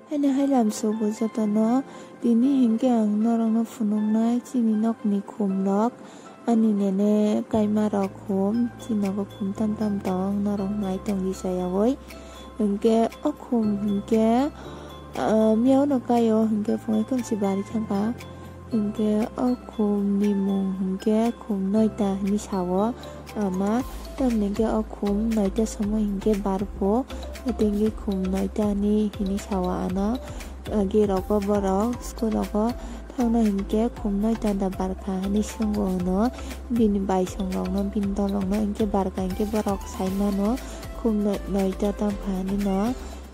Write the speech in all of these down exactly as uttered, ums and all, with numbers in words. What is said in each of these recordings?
Haino hai lamsogo jotono tini hinkhe ang norokno phunuknai chini nokni khumrok, ani nene kaimarok khum, chini nogo khum tam tam tong, norok nai tongdi sayaui. Hinkhe o khum hinkhe, ah, miyauno kaio hinkhe phungai khumsi bari thangkha. Hinkhe o khumni mung hinkhe khum noita hinwi sao ama, tamni hinkhe o khum noita somoi hinkhe barpho, tei hinkhe khum noita hinwi, hinwi sao ano. Agi rogo borok school rogo thangna hinkhe khum noita da barkha hinwi swngo hwno bini baisongrokno, bini dolrokno hinkhe barkha hinkhe borok saimano khum noi-, noita tangkha hinwi no.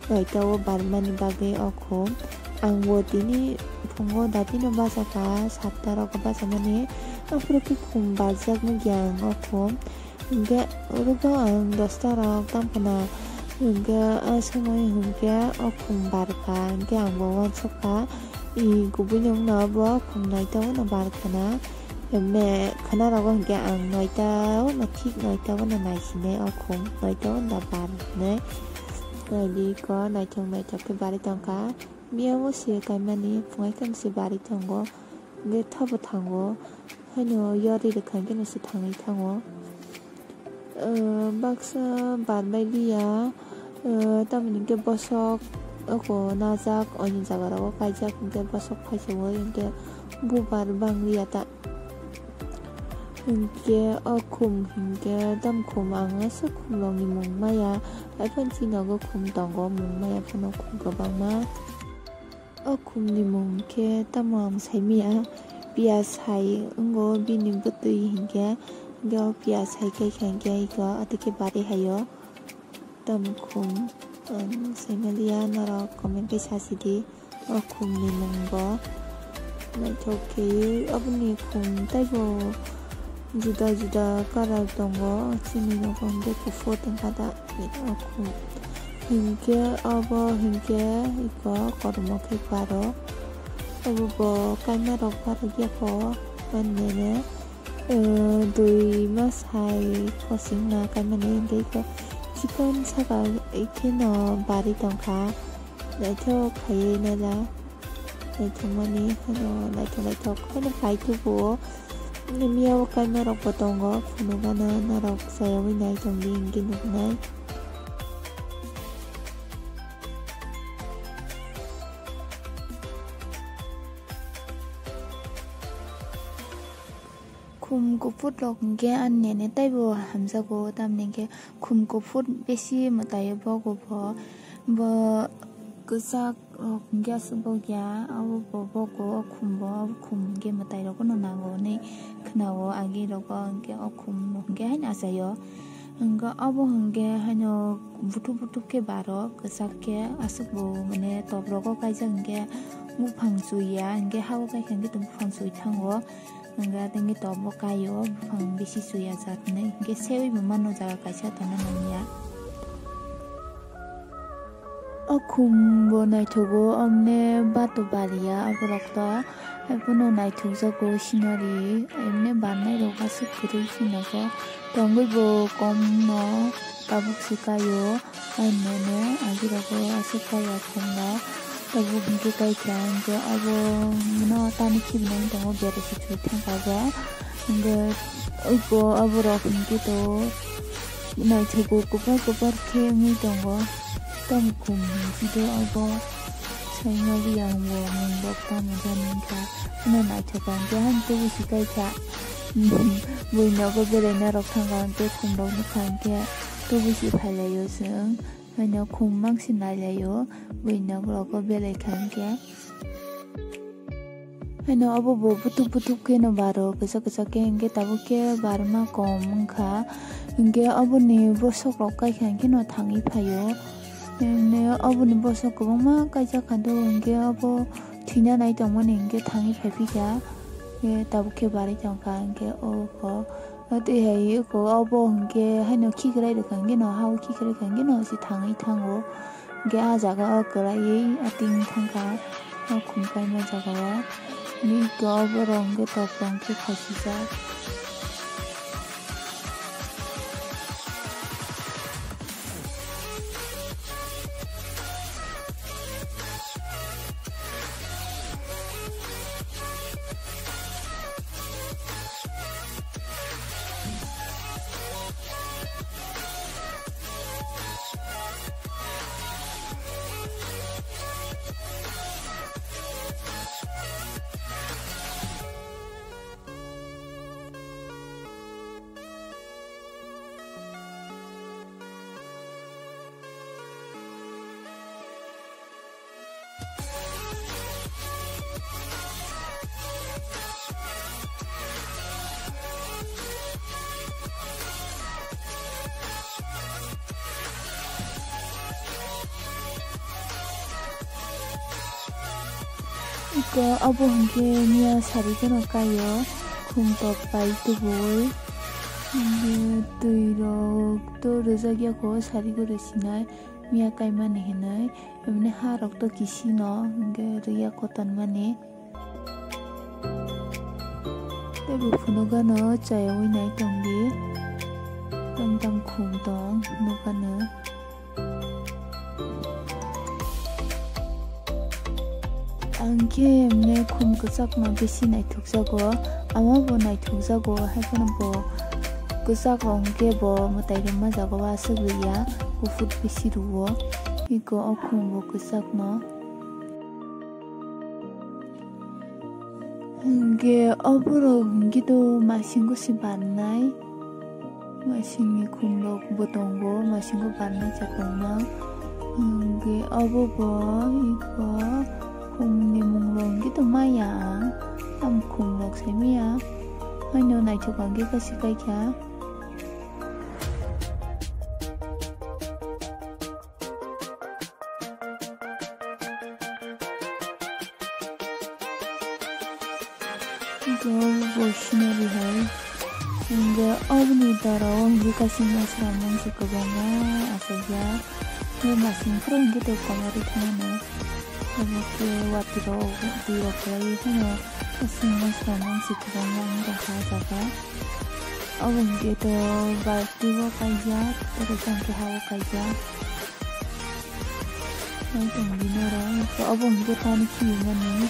Noita o barmani bagwi o khum. Ang bo tini phungo datino bachakha, satta rogo bachamani. Aphuru khe khum barjak nukya ang o khum. Hinkhe oro bo ang dosta rok tamo khna. Hinkhe a somoi hinkhe o khum barkha. Hinkhe ang bo uansukha. I kubui nokno bo khum noita o no barkha na. Hemne khna rogo hinkhe ang noita o no thik noita o no naisinai o khum noita o no da bar hinwi. Naidi ko naithok naithok khe bari tongkha. Miyao se kaimani phungai kheno se bari tongo. Hinkhe thabo thango. Haino yori rwkha hinkhe no se thangwi thango. Ah, baksa barbai liya, ah, tamoni hinkhe bosok oko najak, oini jaga rogo kaijak hinkhe bosok phaisaui hinkhe bubar bang liya ta. Hinkhe o khum hinkhe tam khum ang aswk khum rokni mung maya, haiphano chini nogo khum tongo, mung maya phano khum kwbangma. O khumni mung khe tamo ang saimaya, piyaj hai wngo bini bwtwi hinkhe, hinkhe o piyaj hai khe hinkhe iko atwkhe bari haio. Tamo khum ang saimaliya, norok comment khe sasidi o khumni mungbo. Naithok khe aboni khum taibo juda juda colour tongo, chini nogo hinkhe kuphur tongkha da. Hinkhe obo hinkhe iko kormo khe baro. Obo bo kaima rok barok ya kho, mannene, eh, dui mas hai khosing na kaimani hinkhe iko chikon saka kheno bari tongkha. Naithok khaiwi naila. Naithokmani, haino naithok naithok, haino paitubo. Miyao kaima rokbo tongo, phunukgana norok sayaui nai tongdi, hinkhe nuknai. Khum kuphur rok hinkhe ani nene taibo hamjago, tamni hinkhe khum kuphur besi mwtaio bogo bo, bo kwchak rok hinkhe aswk bokya, abo bo bogo o khum bo, o khum hinkhe mwtai rok no nango hinwi khwnao agi rogo hinkhe o khum no hinkhe haino achaio. Hinkhe obo hinkhe haino buthuk buthuk khe baro, kwchak khe aswk bo mane top rogo kaijak hinkhe buphang chuiya, hinkhe hao kaikha hinkhe buphang chui thango. Hinkhe tini top bo kaio, buphang bisi chuya jat hinwi. Hinkhe seui bo mano jaga kaisa tongna nangya. O khum bo naithogo, omne bato bariya aborok to. Haiphano naithokjago scenery, emne barnai rok aswk kwrwi swnamjak. Tongwi bo kom no tabuk se kaio. Aini nene agirogo aswk kaiya khumrok. Tabuk hinkhe kaikha hinkhe obo no tani khibinani tongo, bere se chwng thangkha bo. Hinkhe iko oborok hinkhe to naithogo kwpar kwpar khe wngwi tongo. Tamo khum hinkhe obo saimaliya wngbo mung bok tamo jani wngkha. Hwnwi naithokha hinkhe haino tubusi kaikha. Buini nogo beraina rok thangkha hinkhe khumrok nukha hinkhe tubusi phailaio chwng. Haino khum mangsi nailaio, buini nogo belai kha hinkhe. Haino obo bo butuk butuk kheno baro, kwchak kwchak khe hinkhe tabuk khe barma kom wngkha. Hinkhe oboni bosok rok kaikha hinkhe no thangwi phaio. Hinkhe oboni bosok kwbangma kaijak kha do, hinkhe obo thwina nai tongmani hinkhe thangwi phaiphikha. Hinkhe tabuk khe barwi tongkha hinkhe obo. Tei hai eko obo hinkhe haino khikwrai rwkha hinkhe no, ha o khikwrai kha hinkhe no se thangwi thango. Hinkhe ah jaga o kwlaiwi ating thangkha o khum kaima jaga o. Hinkhe oborok hinkhe topong khe khaisijak. Iko obo hwnkhe miya sari kheno kaio, khum tok pai tubui. Hwnkhe twi rok to rwjak ya kho, sari gori sinai miya kaimani hinwi. Emni ha rok to kisi no hwnkhe rwya kotor mani. Tei bo phunukgano chayawi nai tongdi. Tang tang khum tong phunukgano. Ang khe emne khum kwchakno bisi naithokjago, amo bo naithokjago, hai phano bo kwchak rok hwnkhe bo mwtai rwma jaga o aswk rwya, kuphur bisi rwo, iko o khum bo kwchakno. Hwnkhe oborok hwnkhe to masingo se barnai. Masingni khumrok bo tongo, masingo barnai chapangma. Hwnkhe obo bo iko khumni mungrok hwnkhe to maya ang. Tam khumrok se maya. Haino naithok ang khe kaisa kaikha. Iko bo scenery hai. Hwnkhe oboni dara o hwnkhe kaisa masra mangsi kwbangma achaijak. Bo masing phuru hwnkhe tei kwmari thangmano. Obo khe watwi rok twi rok kwlaiwi phano kaisa masra mangsi kwbangma wng tongkha o jaga. Obo hwnkhe to balti o kaijak, tei hwnkhe ha o kaijak. Nai tong di norok, obo hwnkhe tani khiyumani.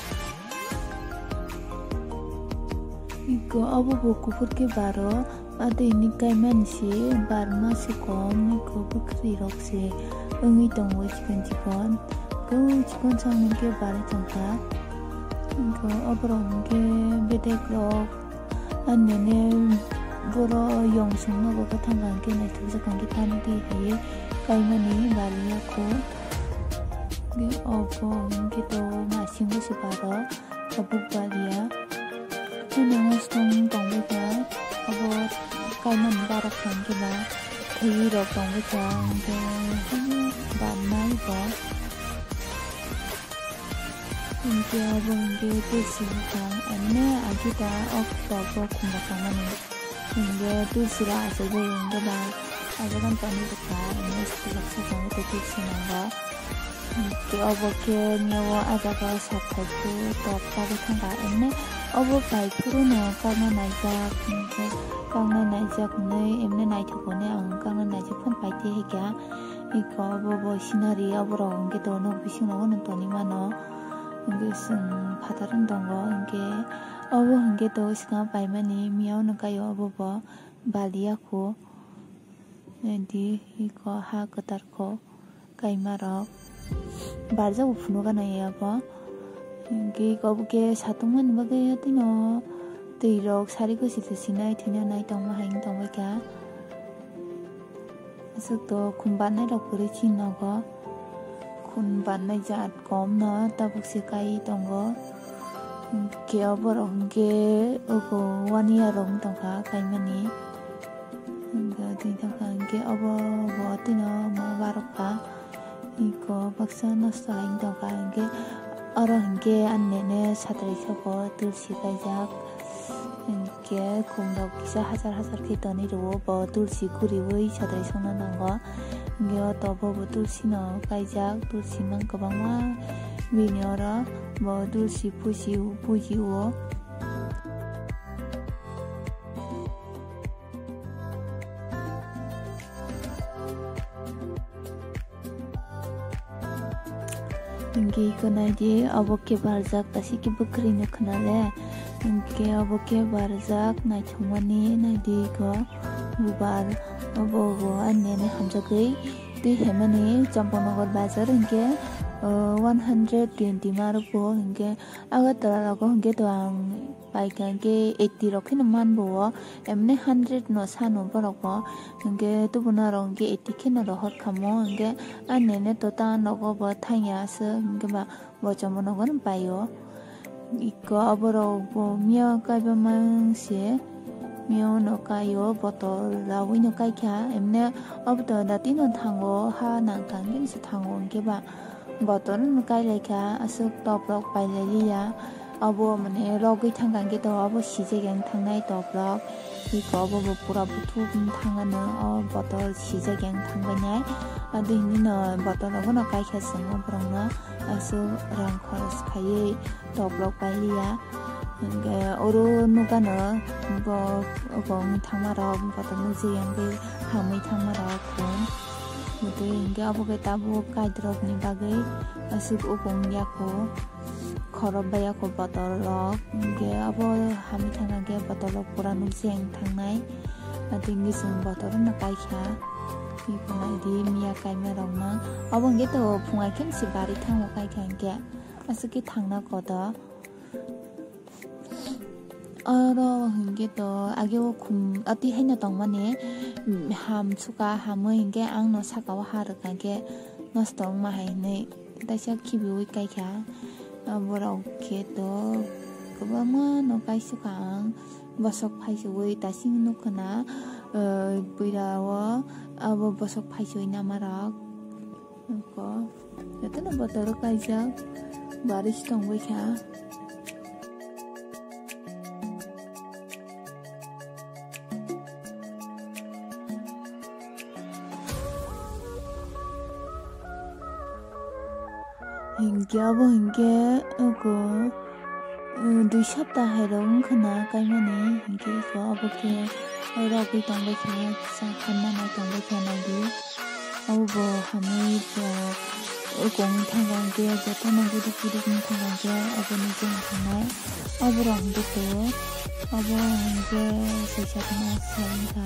Iko obo bo kuphur khe baro, a twi ni kaimani se barma se kom, iko bwkhwrwi rok se wngwi tongo chikon chikon. Kung chikon samung khe barwi tongkha. Iko oborok hwnkhe bedek rok. Anene boro yong songno bo bwthang hwnkhe naithokjak hwnkhe tamo twi hai kaimani baliya kho. Obo hwnkhe to nasingo se baro tabuk baliya. Hwnwi song tongbaikha obo kaimani barok hwnkhe ba thwi rok tongbaikha hwnkhe barnai bo. Hwnkhe obo hwnkhe tulsi bwkhang, emne agita o tok o khum bwkhang mani. Hwnkhe tulsi rok achaibai hwnkhe ba, ajagan toni bwkha, emne swlaksa tongo tei tulsi nango. Hwnkhe obo khe miyao ah jaga o sathai phuru tok chagwi thangkha, emne obo pai phuru no karna naijak, hwnkhe karna naijak hwnwi emne naithok hwnwi ang karna naijak phano pai tei hai kha. Iko obo bo scenery oborok hwnkhe to nok bisingo no toni mano. Hwnkhe chwng phatar wng tongo, hwnkhe obo hwnkhe to swkang paimani miyao no kaio obo bo baliya kho. Naidi iko ha kwtar kho kaima rok. Barjak bo phunukgano abo. Hwnkhe iko obo khe satung mani bagwi tino twi rok sari gosi to sinai thwino nai tongma hai wng tongbaikha. Aswk to khum barnai rok kwrwi chini nogo. Khum barnai jaat kom no tabuk se kai tongo. Hwnkhe oborok hwnkhe oko one year rok wng tongkha kaimani. Hwnkhe twi tongkha hwnkhe obo bo tino ma barokha. Iko baksa nosto hai wng tongkha hwnkhe oro hwnkhe ani nene satrai soko tulsi kaijak. Hwnkhe khum rok kisa hajar hajar khe tonwi rwo, bo tulsi guriwi satrai songna nango. Hwnkhe o tobo bo tulsi no kaijak, tulsi mang kwbangma bini oro bo tulsi puji puji o. Hwnkhe iko naidi obo khe barjak, tasi khe bwkhwrwi no khna le. Hwnkhe obo khe barjak naithokmani, naidi iko bubar obo bo ani nene hamjagwi twi haimani Champaknagar bazar hwnkhe, o, one hundred twenty ma rwpho hwnkhe Agartala rogo hwnkhe to ang paikha hwnkhe eighty rok kheno manbo o, emne hundred no sano borok bo, hwnkhe tubuno aro hwnkhe eighty kheno rohor khamo, hwnkhe a nene to ta nogo bo thangya aswk, hwnkhe ba bo chomo nogo no paio. Iko oborok bo miya kaiba mang se, miya no kaio, botol rawi no kaikha, emne obo to dati no thango, ha nang thang khe se thango, hwnkhe ba. Bottle no kai lai kha, aswk top rok pai lai liya. Abo mane rogwi thang kha hwnkhe to abo sijak yang thangnai top rok. Iko abo bo pura buthuk wng thang ano, o bottle sijak yang thang bai nai. Ado hinwi no bottle rok no kai kha chwng o borok no aswk rang khoros khaiwi top rok pai liya. Hwnkhe oro nukano bo, bo wng thangma rok, bottle nukjagwi hamwi thangma rok khum. Bwtwi hwnkhe abo khe tabuk kaitorokni bagwi aswk ukung yakho, khorop bai yakho bottle rok. Hwnkhe abo hamwi thangna khe bottle rok pura nukjagwi thangnai. Atwngwi chwng bottle no kaikha. Miya kaima rok no. Abo hwnkhe to phungai khe se bari thango kaikha hwnkhe. Aswk khe thangna kotor. Oro hwnkhe to age o khum atwi haino tongmani, mm, ham suka hamwi hwnkhe ang no saka o ha rwkha khe nosto wngma hai hwnwi taisa khibiui kaikha. Borok khe to kwbangma no kaisuka ang bosok phaichugwi tasing nukha na, eh, puila o abo bosok phaichugwi nama rok. Jotono bottle o kaijak, bari se tongbaikha. Hinkhe abo hinkhe oko, eh, dui sapta hai rok wngkha na kaimani, hinkhe eko abo khe rogwi tongbaikha, sa khanna nai tongbaikha nai di. Abo bo hamwi bo, oko wng thangkha hinkhe jotono guduk guduk wng thangkha hinkhe abo nukjagwi thangnai. Abo rok hinkhe to, abo hinkhe soi sakno sa wngkha.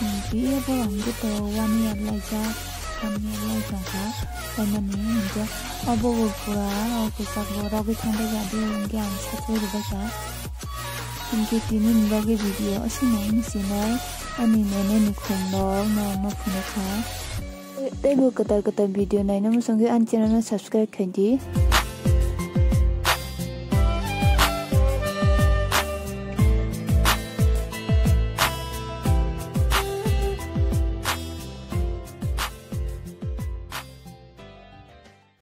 Hinkhe borok hinkhe to one year laijak, one year lai tongkha. Tamoni hinkhe abo bo pura o kwchak bo rogwi thangbai ya de hinkhe ang sakwi rwbaikha. Hinkhe tini ni bagwi video aswk no wng sinai, ani nene ni khum rok norok no phunukha. Teibo kwtal kwtal video naina muchungkhe ani channel no subscribe khaidi.